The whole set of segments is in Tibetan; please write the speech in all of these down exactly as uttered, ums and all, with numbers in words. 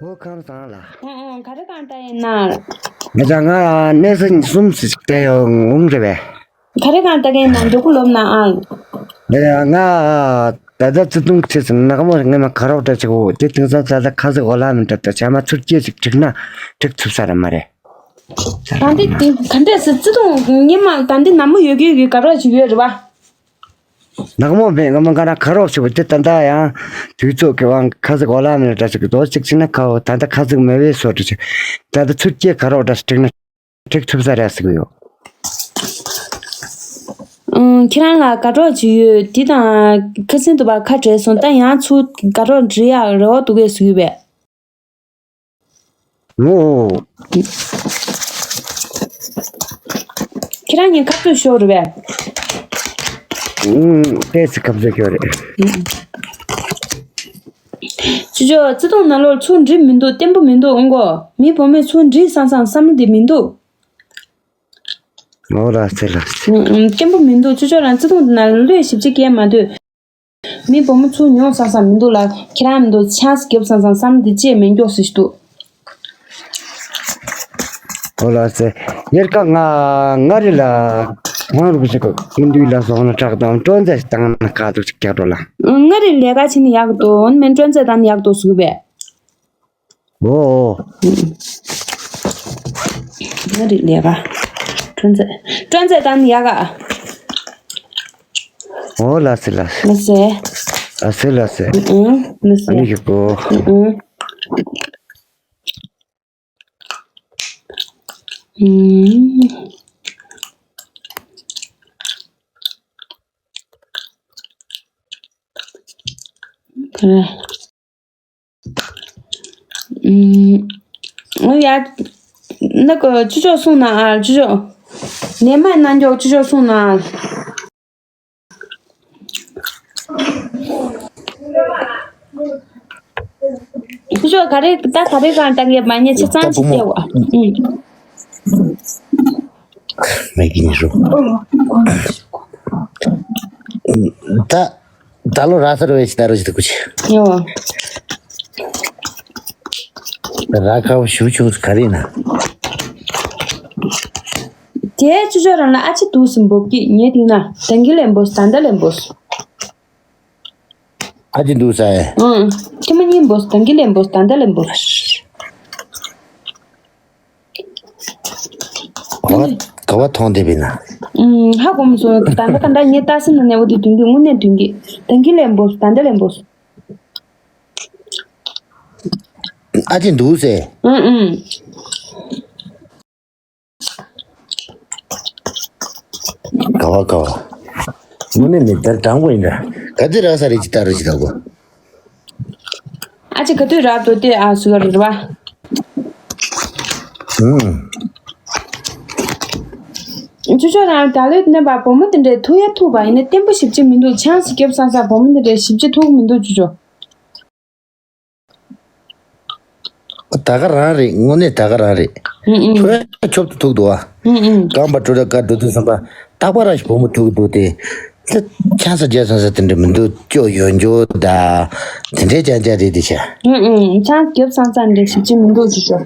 འོ་ཁམས་བཟང་ལ། ཨང་ཨང་། ག་རེ་གང་ལྟ་ཡིན་ན། ང་ཅག་ང་གནས་ཚུལ་གསུམ་ཞིག་བལྟས་ཡོང་རེད་པས། ག་རེ་གང་ལྟ་གིན་ན་མགྱོགས་པོ་ལོབས་ན་ཨང་། ང་ད་ལྟ་བརྩེ་དུང་ཆེ་ཙམ་ནག་མོ་ངས་མ་ཁ་རོག་འདྲ་ཅིག་འོ་དེ་དེང་སང་ད་ལྟ་ཁ་ཟིག་འོ་ལ་མི་འདྲ་ད་བྱ་མ་ཚུར་སྐྱེས་ཅིག་འགྲིག་ན་འགྲིག་ཐུབ་ས་ར་མ་རེད། ད་འདི་ག་འདྲས་སེ་བརྩེ་དུང་ཉི་མ་ད་འདི་ནག་མོ་ཡོད་གི་གི་ག་རོག་ཅིག་ཡོད་རེད་པ། ནག་མོ་མེད་ང་མ་ང་རང་ཁ་རོག་ཞིག་འོ་དེ་ད་ལྟ་ཡང་དུས་ཚོད་ཀྱི་དབང་ཁ་ཟིག་འོ་ལ་མི་འདྲ་ཅིག་གི་དོ་ཅིག་ཕྱིན་ན་ཁ་འོ་ད་ལྟ་ཁ་ཟིག་མེད་པའི་སོ་འདྲ་ཅིག་ད་ལྟ་ཚུར་སྐྱེས་ཁ་རོག་འདྲ་ཞིག་འགྲིག་ན། འགྲིག་ཐུབ་ས་རེད་ཟེར་གི་ཡོད། ཨང་། ཁྱེད་རང་ལ་དགའ་གྲོགས་ཅིག་ཡོད། དེ་དང་ཁ་སང་དུ་བ་ཁ་བྲལ་སོང་། ད་ཡང་ཚུར་དགའ་གྲོགས་འབྲི་ཡག་རེ་བ་འདུག་གས་ཟེར་གི་ཡོད་པས། ཨོ། ཁྱེད་རང་གཉིས་ཁ་རྩོད་ཤོར་རེད་པས། ཨང་། ཏོག་ཙམ་ཁ་རྩོད་ཤོར་རེད། ཅོ་ཅོ། བརྩེ་དུང་ནང་ལོགས་ཚུར་འབྲི་མི་འདུག་བརྟན་པོ་མི་འདུག་ཨང་གོ། མི་བུ་མོས་ཚུར་འབྲི་བསམ་བསམ་བསམ་བློ་འདི་མི་འདུག་ཨོ་ལགས་སེ་ལགས་སེ། ཨུམ། ཨུམ། བརྟན་པོ་མི་འདུག་ཅོ་ཅོ་རང་བརྩེ་དུང་འདི་ན་བློས་ཞིབ་ཅིག་སྐྱེལ་མ་སྡོད། མི་བུ་མོ་ཚུར་མྱོང་བསམ་བསམ་མི་འདུག་ལ། ཁྱེད་རང་མི་འདུག་ཆང་ས་རྒྱབ་བསམ་བསམ་བསམ་འདི་ཅེས་མེད་མགྱོགས་སུ་ཞིག་འདུག་ཨོ་ལགས་སེ། ཡར་ཀ་ང་མངའ་རིས་ལ་གང་རུ་ཞིག་གི་ཀུན་འདུས་ལ་སོགས་ན་དྲག་དང་སྤྲོ་མཛད་ཞིག་བཏང་ན་ཁ་ཐུག་ཅིག་རྒྱག་འགྲོ་ལ། མངའ་རིས་ལས་ཀ་བྱེད་ནི་ཡག་གི་འདུག་མེད་སྤྲོ་མཛད་བཏང་ནི་ཡག་གི་འདུག་ཟེར་གི་པས། ཨོ། ཨོ། མངའ་རིས་ལས་ཀ་སྤྲོ་མཛད་སྤྲོ་མཛད་བཏང་ནི་ཡག་ག་ཨོ་ལགས་སེ་ལགས་སེ། ལགས་སེ། ལགས་སེ་ལགས་སེ། ཨུ་ཨུ། ལགས་སེ། ཨ་ནི་ཞུ་གོ། ཨུ་ཨུ། ཨུམ། ད་རེད། ཨུམ། ཨོ་ཡ། ནི་གོ་ཅོ་ཅོ་གསུངས་ན་ཨ་ཅོ་ཅོ། ནས་མ་ནང་འཇོག་ཅོ་ཅོ་གསུངས་ན་ཨ། ཅོ་ག་རེ་ད་ག་རེ་གང་ལྟ་གི་མ་ཉེ་ཆ་ཚང་ད་བུ་ཅིག་མོ། སྐྱེ་བ། ཨུ། མེ་གི་ཉི་རུ། ད་ད་ལོ་ར་ས་རུ་བས་ཅི་ད་རུ་ཅི་ད་ཀུ་ཅི། ཡོ། ར་ཁ་བ་ཞུ་ཆུ་ག་རེ་ན། དེ་ཅུ་ཅོ་རང་ལ་ཨ་ཅི་དུ་སུ་འབོབ་ཀྱི་ཉེ་དུ་ན་དང་གི་ལེན་པོ་ད་ད་ལེན་པོ། ཨ་ཅི་འདུག་ས་ཨེ། ཨང་། ཁྱི་མ་གཉིས་འབོ་སྟང་གི་ལེན་པོ་ད་ལྟ་ལེན་པོ། ག་བ་ག་བ་མཐོང་བསྡད་པས་ན། ཨང་། ཧ་གོ་མི་སོང་། ད་ལྟ་ད་ལྟ་ངས་ལྟ་སེམས་ནང་ནས་འོ་དེ་དུང་གི་དངོས་གནས་དུང་གི་སྟང་གི་ལེན་པོ་ད་ལྟ་ལེན་པོ། ཨ་ཅི་འདུག་ས་ཨེ། ཨང་ཨང་། ག་བ་ག་བ། དངོས་གནས་མི་ལྟར་དྲང་པོ་ཡིན་འདྲ། ག་དུས་རག་ས་རེད་ཅི་ལྟར་རེད་ཅི་ལྟར་གོ། ཨ་ཅེ་ག་དུས་རག་འདུག་ལྟོས་ཨ་སུ་ག་རེད་བ། ཨུམ། ཅུ་ཅོ་རང་ད་ལོའི་ནས་པ་བུ་མོ་དེ་འདྲའི་ཐུག་ཡ་ཐུག་པ་ཡིན་ན་བརྟན་པོ་ཞིབ་ཅིག་མི་འདུག་ཆང་སི་རྒྱབ་སང་ས་བུ་མོ་དེ་འདྲའི་ཞིབ་ཅིག་ཐུག་མི་འདུག་ཅུ་ཅོ། ད་ག་རང་རེད། དངོས་གནས་ད་ག་རང་རེད། ཨུ་ཨུ། ཁོས་ཁྱོབ་ཏུ་ཐུག་འདུག་ཨ། ཨུ་ཨུ། རྐང་པ་བྲོ་ར་ཀ་འགྲོ་དུས་ཙམ་པ་རྟག་པར་ར་ཞིག་བུ་མོ་ཐུག་འདུག་སྟེ། ད་ཆང་ས་རྒྱ་ཚང་ས་དེ་འདྲ་མི་འདུག་ཅོ་ཡོད་འཇོ་ད། དེ་འདྲའི་ཅང་ཅང་རེད་དེ་ཤ། ཨུ་ཨུ། ཆང་རྒྱབ་སང་ས་འདྲ་ཞིག་ཅི་མི་འདུག་ཅི་ཅོ།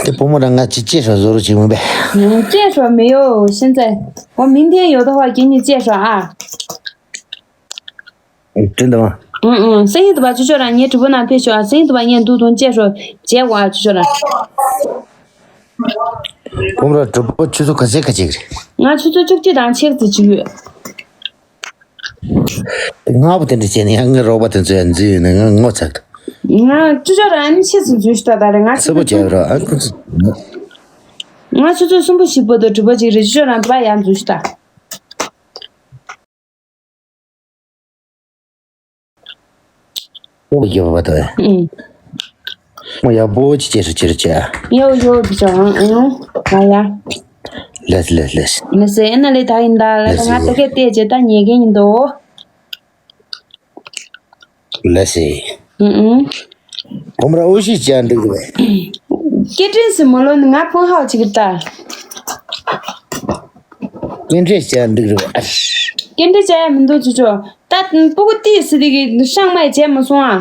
དེ་བུ་མོ་རང་ང་ཅི་ཅེས་སོ་བཟོ་རུ་ཅིག་མིན་པས། ཅེས་སོ་མི་ཡོ་ཤིན་ཙེ། འོ་མིན་ཐེན་ཡོད་དོ་བ་གི་ནི་ཅེས་སོ་ཨ། དྲིན་དང་། ཨང་ཨང་། སང་ཉིན་དུ་བ་ཅུ་ཅོ་རང་ངའི་གྲུ་པོ་ནང་ཕེབས་ཤོག་ཨ། སང་ཉིན་དུ་བ་ངས་འདུག་དང་བཅད་ཤོག་བྱས་གོ་ཨ་ཅུ་ཅོ་རང་། ཁོང་ར་གྲུ་པོ་ཆུ་ཚོད་ག་ཚད་ག་ཅིག་རེད། ང་ཆུ་ཚོད་བཅུ་གཅིག་དང་ཕྱེད་ཙམ་ཅིག་ཡོད། ང་བུ་དེ་འདྲ་བྱས་ནས་ཡང་ངའི་རོགས་པ་དེ་ཚོ་ཡང་འཛུལ་ཡོད་ན་ང་ངོ་ཚ་གི། ང་ཅུ་ཅོ་རང་ནི་ཕྱེད་ཙམ་འཛུལ་ཤོག་ད་རེད་ང་ཚ་པོ་བྱས་རོགས་ཨ་ཁོ་ཚོ། ང་ཆུ་ཚོད་གསུམ་པོ་ཞིག་བར་དུ་གྲུ་པོ་ཅིག་རེད་ཅུ་ཅོ་རང་དུ་བ་ཡང་འཛུལ་ཤོག་ད། ཨོ་ཡོད་པ་དང་། ཨུ། མོ་ཡག་པོ་ཅི་བྱེད་རུ་ཅི་རུ་བྱེད་ཨ། ཡོ་ཡོ་དུ་ཅང་ཨུ། ང་ཡ། ལེས་ལེས་ལེས། ལེས་སེ་ཨེ་ན་ལེ་ད་ཡིན་ད་ལེ་ད་ང་ད་གེ་ཏེ་ཅེ་ད་ཉེ་གེ་ཡིན་དོ། ལེས་སེ། ཨུ་ཨུ། བུ་མོ་ར་ཨུ་ཤི་ཅང་འགྲིག་རེད། སྐད་འཕྲིན་སི་མོ་ལོ་ནི་ང་ཕོན་ཧའོ་ཅིག་གི་ལྟ། སྐད་འཕྲིན་ཅང་འགྲིག་རེད། སྐད་འཕྲིན་ཅང་ཡ་མི་འདུག་ཅུ་ཅོ། ད་སྤུ་གུ་ཏི་སི་དི་གི་ཤང་མ་ཡི་བྱས་མ་སོང་ཨ།